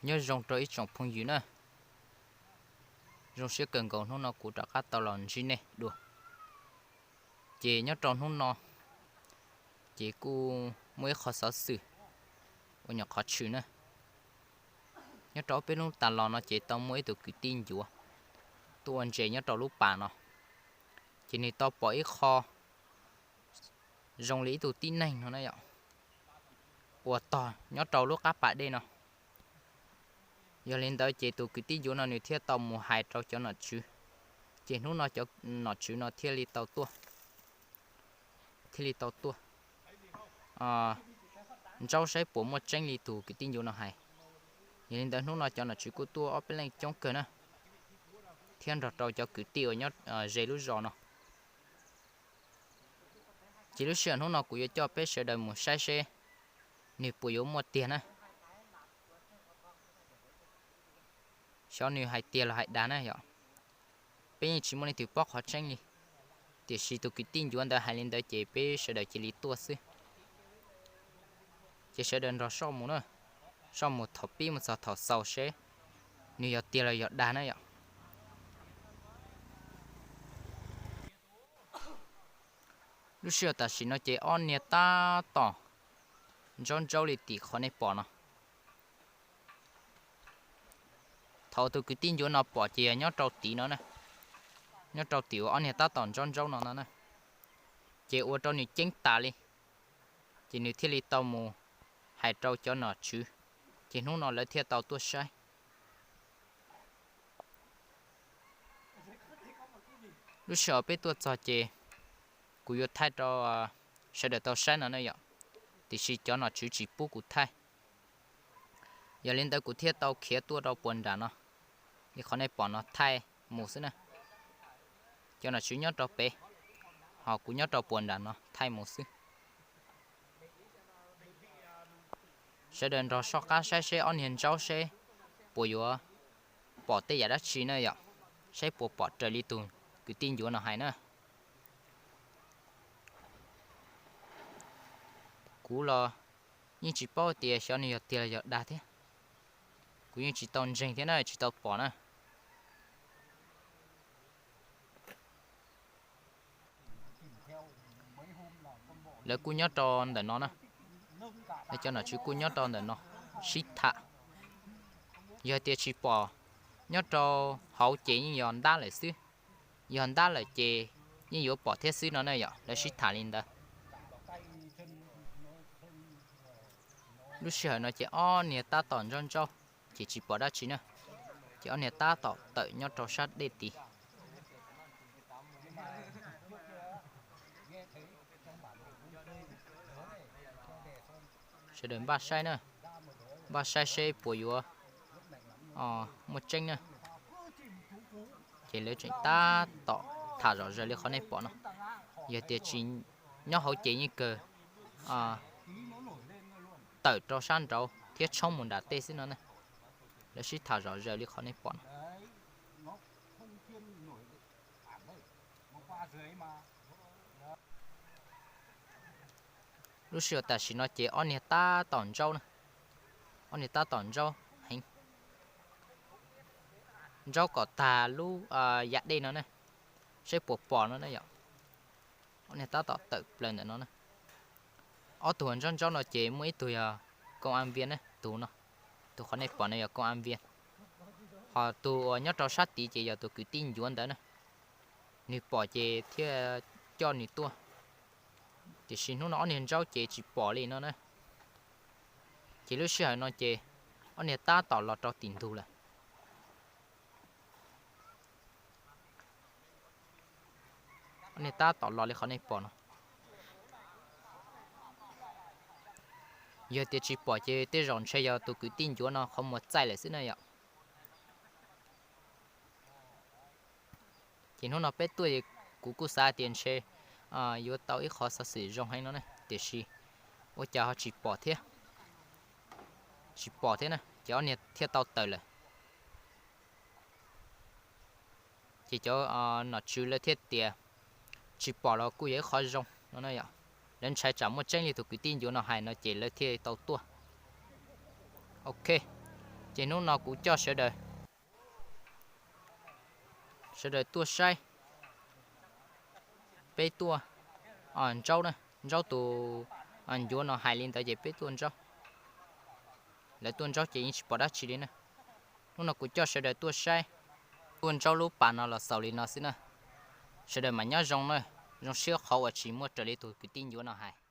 Nyob zoo rau ib tsoom phooj ywg na, zoo siab kawg nkaus hnub no kuv rov qab tau los ntsib nej dua. Ces nyob rau hnub no ces kuj muaj ib qho xov xwm uas nyuam qhov tshwm na. Nyob rau ob peb hnub tas los no ces tau muaj ib tug kwv tij ncuav tuaj ua ntses nyob rau lub pas no, ces nws tau pom ib qho zoo li ib tug tib neeg no na yom, uas tog nyob rau lub qab pas dej no. Yog li ntawd ces tus kwv tij ncuav no nws thiaj tau mus hais rau cov nom tswv, ces hnub no cov nom tswv no thiaj li tau tuaj, thiaj li tau tuaj ntsaub saib puas muaj tseeb li tus kwv tij ncuav no hais. Yog li ntawd hnub no cov nom tswv kuj tuaj ob peb leej coob kawg na, thiab nrog rau cov kwv tij uas nyob ze lub zos no. Ces lub sij hawm hnub no kuv yuav coj peb sawv daws mus saib seb nws puas yuav muaj tiag na, xyov nws hais tiag los hais dag na yom. Peb yeej tsis muaj leej twg paub qhov tseeb li, tiam sis tus kwv tij ncuav ntawd hais li ntawd ces peb sawv daws cia li tuaj xwb. Ces sawv daws nrog soj mus na, soj mus thaum pib mus txog thaum xaus seb nws yog tiag los yog dag na yom. Lub sij hawm tam sim no ces ob niag tab tom ntsaub ntsaub li tim qhov nej pom no. Thaum tus kwv tij ncuav no pom ces yog nyob rau tim no na, nyob rau tim uas ob niag tab tom ntsaub ntsaub no no na, ces ua rau nws ceeb tas li, ces nws thiaj li tau mus hais rau cov nom tswv, ces hnub no lawv thiaj tau tuaj saib. Lub sij hawm peb tuaj txog ces kuv yuav thaij rau sawv daws tau saib no na yom, tiam sis cov nom tswv tsis pub kuv thaij. Yog li ntawd kuv thiaj tau khiav tuaj rau puag nram no, li qhov nej pom no thaij mus xwb na. Cov nom tswv nyob rau pem, ho kuv nyob rau puag nram no thaij mus xwb. Sawv daws nrog soj qab saib seb ob niag ntsaub seb puas yuav pom tej yam dab tsi na yom, saib puas pom raws li tus kwv tij ncuav no hais na. Kuv los yeej tsis paub tias xyov nws yog tiag los yog dag thiab, kuv yeej tsis tau ntseeg thiab na, tsis tau pom na. Lawv kuj nyob rau ntawm no na, lawv cov nom tswv kuj nyob rau ntawm no sib tham. Yog tias tsis pom nyob rau hauv ces yeej yog ntab lawm xwb, yog ntab lawm ces yeej yuav pom thiab xwb no na yom, lawv sib tham li ntawd. Lub sij hawm no ces ob niag tab tom ntsaub ntsaub ces tsis pom dab tsi na, ces ob niag tab tom tawm nyob rau sab dej tid. Sawv daws npaj saib na, npaj saib seb puas yuav muaj tseeb na. Ces lawv tseem tab tom tham zom zaws li qhov nej pom no. Yog tias tsis nyob hauv ces yeej kawg tawm rau sab nraud thiab tshoob mus nram tej xwb no na. Lawv sib tham zom zaws li qhov nej pom no. Lub sij hawm tam sim no ces ob niag tab tom ntsaub na, ob niag tab tom ntsaub heev, ntsaub kom tag lub yam dej no na, saib puas pom no na yom. Ob niag tab tom tawm plaws ntawm no na. Ob tug uas ntsaub ntsaub no ces muaj ib tug yog koo an vias na, tus no, tus qhov nej pom no yog koo an vias, ho tus uas nyob rau sab tid ces yog tus kwv tij ncuav ntawd na. Nws pom ces thiaj coj nws tuaj, tiam sis hnub no ob niag ntsaub ces tsis pom li no na. Ces lub sij hawm no ces ob niag tab tom los rau tim ntug lawm. Ob niag tab tom los li qhov nej pom no. Yog tias tsis pom ces tej zaum ntshe yog tus kwv tij ncuav no qhov muag txaij lawm xwb na yom. Ces hnub no peb tuaj es kuv kuj xav tias ntshe yuav tau ib qhov xov xwm zoo heev no ne, tiam sis ua cas ho tsis pom thiab, tsis pom thiab na, ces ob niag thiaj tau tawm lawm. Ces cov nom tswv lawv thiaj tias tsis pom los kuj yog ib qhov zoo no na yom. Lawv ntshai tsam muaj tseeb li tus kwv tij ncuav no hais no ces lawv thiaj tau tuaj. Ok, Ces hnub no kuv coj sawv daws, sawv daws tuaj saib, peb tuaj ntsaub, ntsaub tus ncuav no hais li ntawd ces peb tuaj ntsaub. Lawv tuaj ntsaub ces yeej tsis pom dab tsi li na. Hnub no kuv coj sawv daws tuaj saib, tuaj ntsaub lub pas no los xaus li no xwb na. Sawv daws mas nyob zoo na, zoo siab qhov uas tsis muaj raws li tus kwv tij ncuav no hais.